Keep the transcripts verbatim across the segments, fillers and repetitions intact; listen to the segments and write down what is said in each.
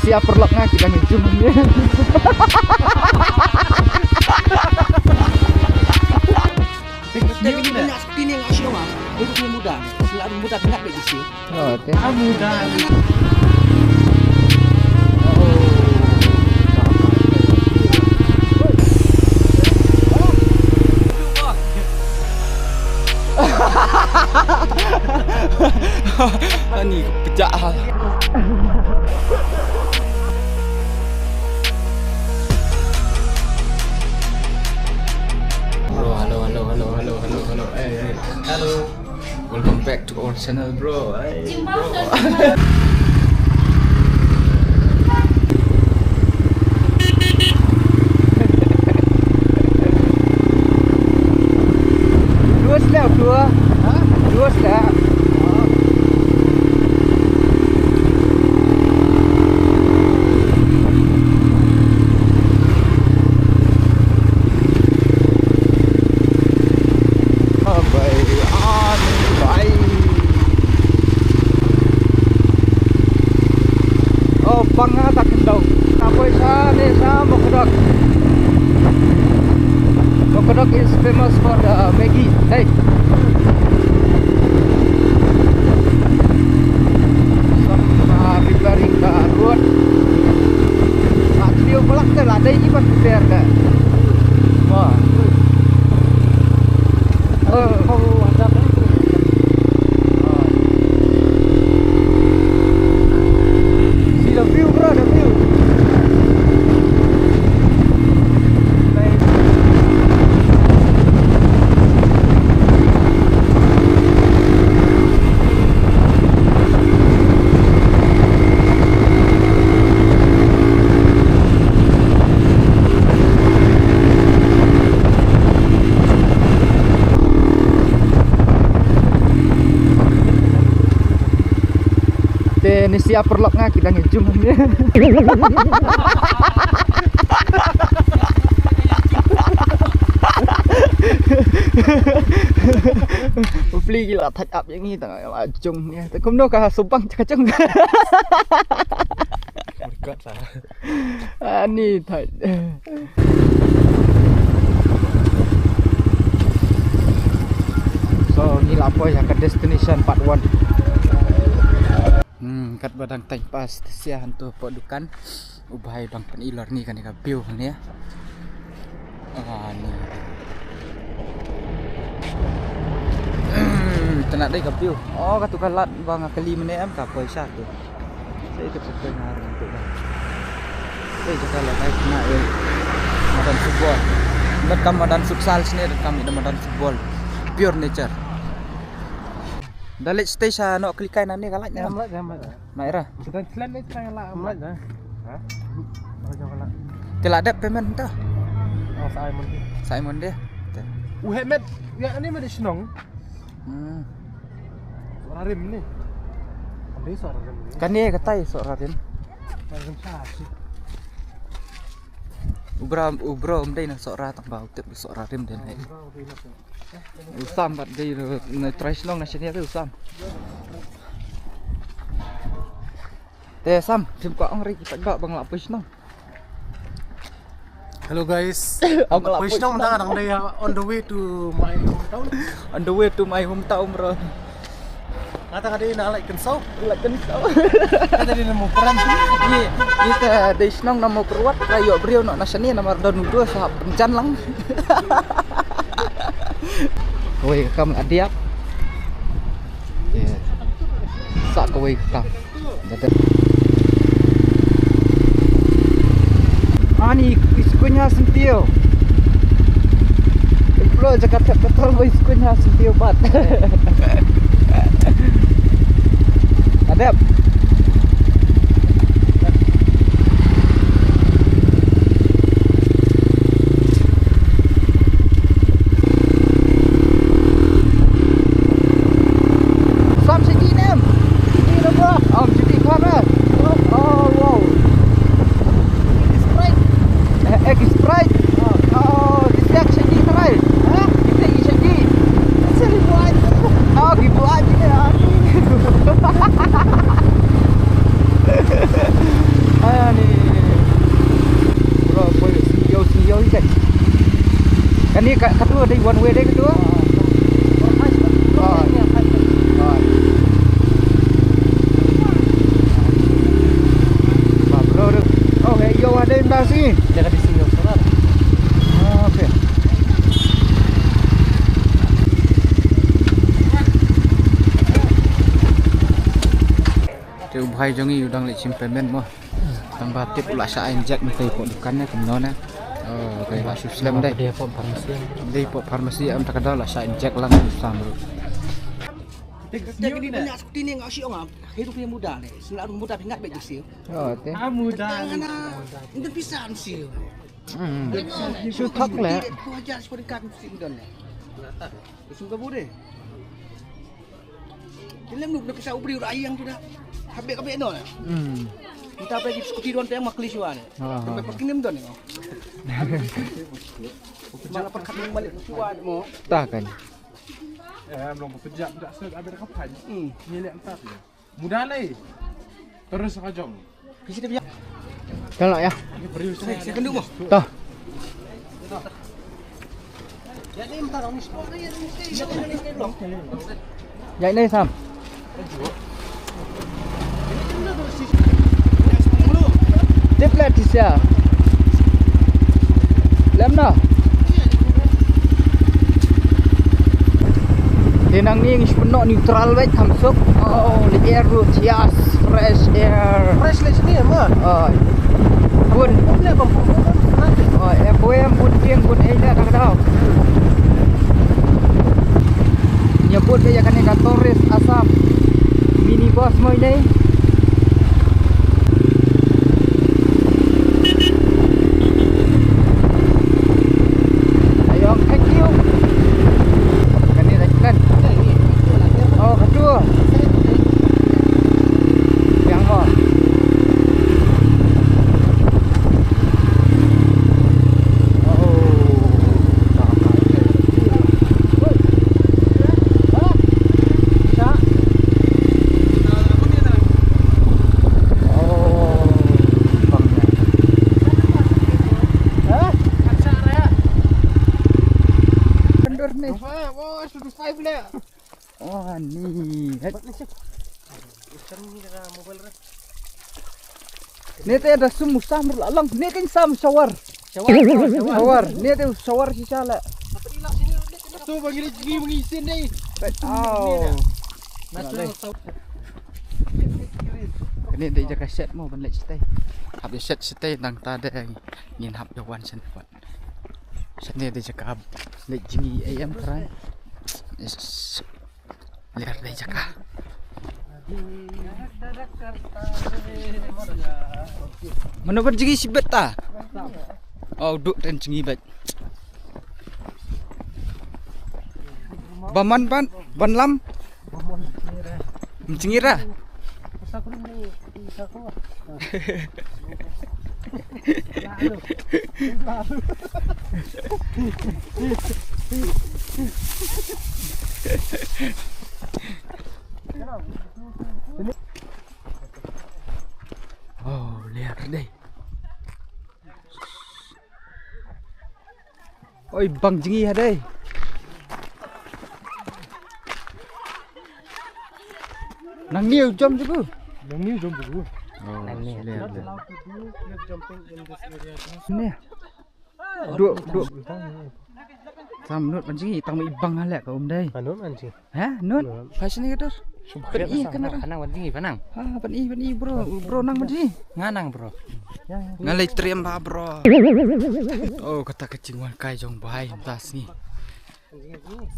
Ïa paralok nga ki dang ïa jum hangne. Ni banyak sakti ni nga shu nga. Duduk ni muda. Sila muda banyak dek isi. Oh, okay. Ah, muda. Ani pecah. Hello, hello, hello, hello, hello, hello, hello. Eh, eh. Hello. Welcome back to our channel, bro. Hey, bro. Dua sila, dua. Ha? Dua sila. Abai, ani bai. Oh, pang nga ta khyndaw. Ka poi sha ne sha Mokdok. Mokdok is famous for the Maggi. Hey. Some, uh, preparing the road. Ah, trio pala kita lah, ada ini pas prepare dah. Wah. Eh. Oh, ada apa itu? Ah. See the view, bro, the view. Te ni sia paralok nga ki dang ïa jum hangne. Hopefully ki la thait ap ïa ngi tang la jong ngi. Te kumno ka subang ka jong. Ani thait. So ngi la poi ha ka destination part one. Hmm, katba dang time pass sia hantu po dukan. U bhai dang pynilor ni kane ka view ni. Ah, ni. Hmm, tena dei ka view. Oh, katu ka lad ba nga kali mene em ka poi sha tu. Sei ka poi nga ring tu ba. Sei ka lad ai na ei. Madan football. Ngat kam madan futsal sini, ngat kam ida madan football. Pure nature. Da leit stage ha noh klikai na ne ka lait ne. Em lait, em lait. Mai ra. Kita klan ni kita la em lait dah. Ha? Kita la dep payment ta. Oh, sa ai Monday. Sa ai Monday. Te. U hemet. Ya ni mede shnong. Hmm. Suara rim ni. Kane suara rim ni. Kane katai suara rim. Suara rim sa si. Ubra, ubra um dei na suara tang bau tip suara rim den hai. Ubra um dei na suara. U Sam bad dei na trai shnong na shane te u Sam. Te Sam, phim kwah ong ri kita ba bang la poi shnong. Hello guys. Ong la poi shnong ta dang dei on the way to my hometown. On the way to my hometown, bro. Kata ka dei na Laitkynsaw. Laitkynsaw. Kata dei na Mawpran. Ni, ni ta dei shnong na Mawpyrwat, ka ïoh briew noh na shane namar don u dos ha pynjan lang. Kawei ka kam la diap. Sa kawei ka kam. Ani, iskunya sentio. Bro, Jakarta petrol boy iskunya sentio bat. Adep. Sam sigi nem. Sigi nem bro. Om sigi khan eh. Oh wow. Sprite. Eh, eh, Sprite. Oh, oh, di siak sigi trai. Hah? Kita sigi. Sigi buat. Oh, di buat kita. Ni ka, katu ada one way deh katu. Oh. Oh. Ba bro. Oh, hey, yo, ada yang dah sini. Jangan di sini, saudara. Ah, okay. Te u bhai jong ngi u dang leit shim payment mo. Tang ba tip u la shah inject mynta hapoh dukan ne kumno ne. Oh, okay, ba shu slem dei. Dei hapoh pharmacy. Dei hapoh pharmacy, am tak da la shah inject lang u sam ruh. Tek ni na. Banyak seperti ni ngau shi ong am. Hidup ni muda ni. Sila muda pingat baik jesi. Oh, te. Ah, muda. Ini pisan sih. Hmm. Shu thok le. Ku ajar seperti kaki mesti muda ni. Sungguh boleh. Ki lem nuk da pisa u briew da aïang tu da. Habis ka beno. Hmm. Kita pergi skuti don teng makli shuwa ne. Ha, ha. Sampai parking nem don ne. Malah parking nem balik shuwa mo. Tah kan. Eh, belum pejak dak sel abis ka pan. Hmm. Ni lek entar dia. Mudah lai. Terus ka jong. Kan lah ya. Toh. Ya ini Sam. Tip lah Tisha. Lem na. Te nangne ngi shu pynnoh neutral beit, kham suk. Oh, the air ruh thiah, fresh air. Fresh leh shane ma. Oh. Bun. Bun leh bam bun. Oh, eh, bun, bun tieng, bun ei leh, tak tahu. Ïa bun beit ïa kane ka Tourist Assam. Mini bus mo ine. Ayong, thank you. Kane dah jalan. Oh, katu. Yang ho. Oh. Kendur ni. Oh, ni. Ni te da sum sam la long. Ni kan sam shower. Shower, shower. Shower. Ni te shower shisha la. Tu bang ini jngi bang isin ni. Oh. Natural shower. Ni te jaka shed mo ban leit shatai. Hap shed shatai nang ta de ngin hap ïa wan shen pat. Shane te jaka leit jngi A M trai. Yes. Ler dei jaka. Mano ban jngi shibit ta? Oh, duk ten jngi beit. Ba man ban, ban lam. Jngi ra. Oh, ler dei. Oi, bang jngi ha dei. Nang niu jom jugu. Nang niu jom jugu. Oh, nang niu. Ler, ler. Ni. Duk, duk. Sam nud ban jngi tang ma i bang ha leh ka um dei. Anud ban jngi. Ha, nud. Fashion ni ka dur. Ban i ka nar. Anang ban jngi, ban nang. Ha, ban i, ban i bro. Bro nang ban jngi. Nga nang bro. Nga leit triem ba bro. Oh, kata ka jingwan kai jong bai mynta sngi.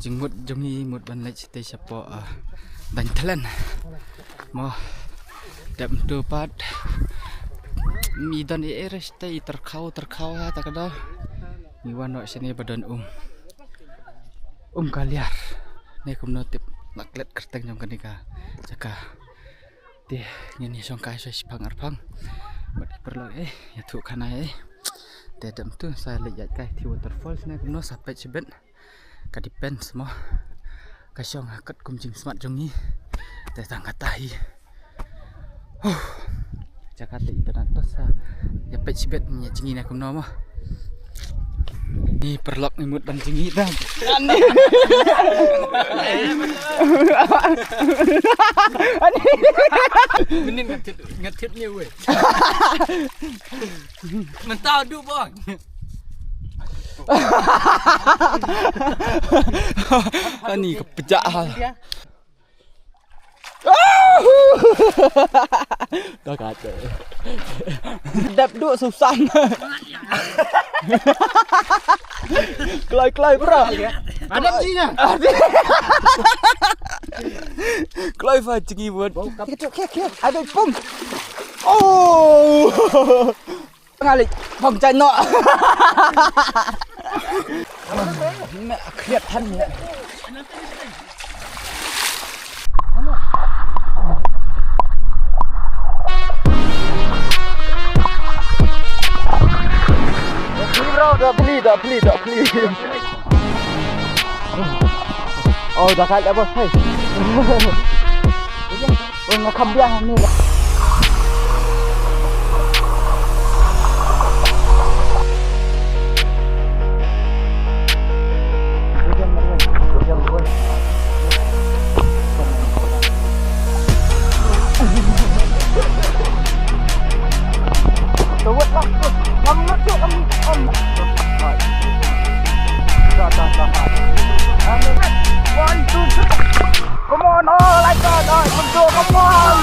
Jingmut jong ngi mut ban leit shatei shapoh, ah, Dainthlan. Mo dep mynta pat. Mi don e er shatei tyrkhaw tyrkhaw ha ta ka dor. Ngi wan noh shane ba don um. Um ka liar. Ne kumno tip la klet kyrteng jong kane ka jaka. Te ngin ïa shong kai sha shiphang arphang. Bad ki paralok eh ïathuh khana eh. Te dep mynta sa leit ïaid kai ti waterfalls ne kumno sa peit shibit. Ka depends mo. Ka shong ha katkum jingsmat jong ngi. Te tang kata hi. Huh. Jaka te i ka dang tos ha. Ïa peit shibit ïa jngi na kumno mo. Ni paralok ngi mut ban jngi da. Mynnin nga thied, nga thied ni wei. Mynta duh bong. Ani ka pejak ha. Dah kata. Dep duh susah. Kloi, kloi, bro. Ada sini. Kloi fa jngi buat. Kit, kit, kit. Ada pum. Oh. Ngali phong chai no. Me khriat than me. Bro, dah beli, dah beli, dah beli. Oh, dah kat apa? Hey. Oh, nga kham biang ni. One, two, three. Come on, all I got, all I can do, come on.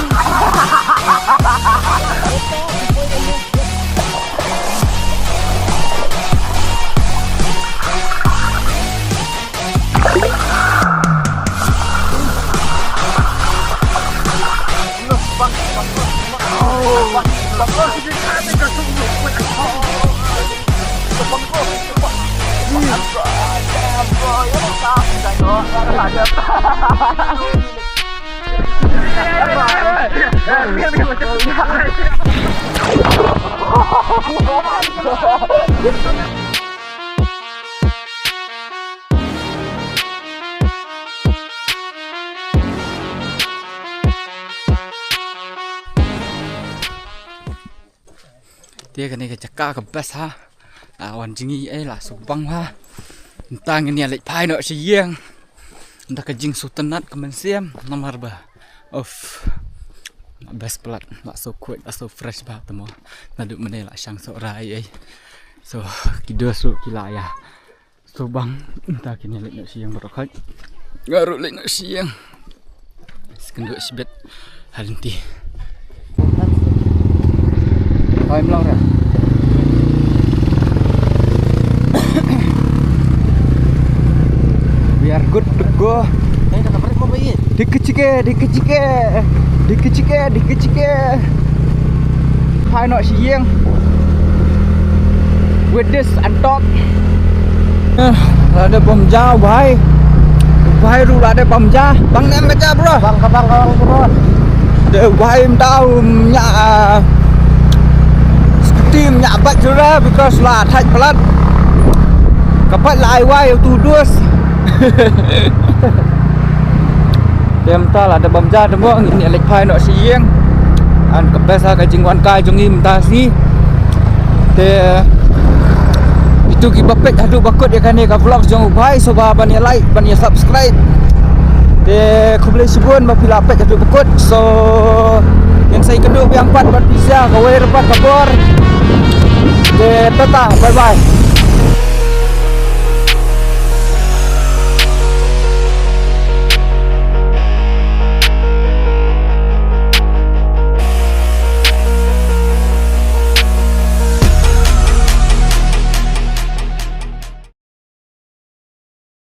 Te kane ka jaka ka best ha. Ah, wan jngi ei la shu bang ha. Mynta ngin ïa leit phai noh sha ïing. Mynta ka jingsngewtynnat ka mynsiem namar ba. Uff. Best palat, la shu khuid, la shu fresh bha te mo. Naduh mynne la shang sohra ei ei. So, ki dos ruh ki la ïa. So bang, mynta kin ïa leit noh sha ïing baroh khoit. Nga ruh leit noh sha ïing. Skynduh shibit ha lynti. Hoi mlong ra. We are good to go. Dikechike, dikechike, dikechike, dikechike. Phai noh sha ïing. With this and talk. Eh, la dep bam ja u bhai. U bhai ruh la dep bam ja. Bang ne em ka ja, bro? Bang ka bang ka bang, bro. Te u bhai mynta um ñiah, ah, scooty um ñiah bike jura because la thait palat. Ka pait la ai wai u tu dus. Te mynta la dep bam ja te mo, ngin ïa leit phai noh sha ïing. An ka best ha ka jingwan kai jong ngi mynta sngi. Te itu kiba peit haduh ba kut ïa kane ka vlog jong u bhai, sngewbha ban ïa like, ban ïa subscribe. Te khublei shibun ba phi la peit haduh ba kut. So ngin sa ïakynduh biang pat bad phi sha kawei pat ka por. Te tata, bye bye.